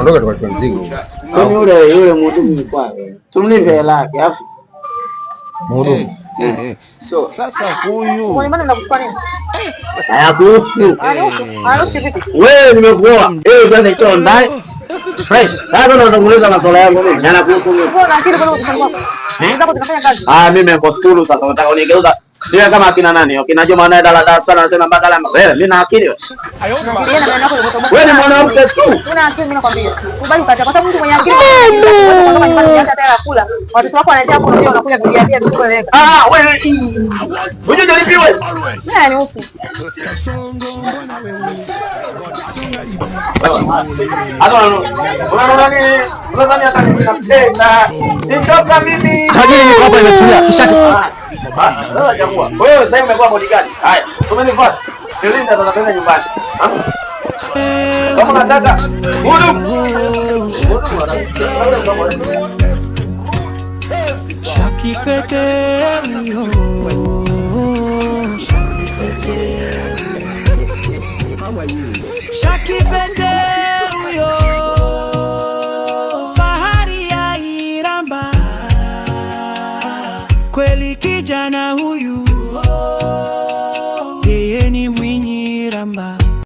Tuondoke tukachukue mzigo. Kwani yule yule mhudumu yuko wapi? Tumlipe hela yake afu. Mhudumu. So sasa huyu Kwa nini nakuchukua nini? Hayakuhusu. Harusi. Harusi vipi? Wewe nimekuoa. Wewe kwanza choo ndani. Fresh. Sasa unazungumza masuala yangu mimi. Yanakuhusu mimi. Wewe una akili kweli kwa kwako? Unataka kufanya kazi? Ah, mimi niko skulu sasa unataka unigeuza. Niwe kama akina nani? Akina Juma naye dala dala sana anasema mpaka la wewe mimi na akili wewe. Unafikiria na maneno yako yametoboka. Wewe ni mwanamke tu. Una akili mimi nakwambia. Kubali ukacha kwa sababu mtu mwenye akili kutoka nyumbani hata hela kula. Watoto wako wanajaa hapo unajua unakuja kujiambia vitu kueleweka. Ah, wewe. Wewe jaribiwe. Mimi nihusu. Hata unaona nini? Unadhani hata mimi nakupenda. Nitoka mimi. Tajiri yuko hapa imetulia. Kisha Sasa chagua. Wewe sasa umekuwa bodyguard. Haya, umenifuata. Nilinda sasa twende nyumbani. Kama unataka hudu. Shakipete huyo, Shakipete, Shakipete huyo, fahari ya Iramba, kweli kijana huyu.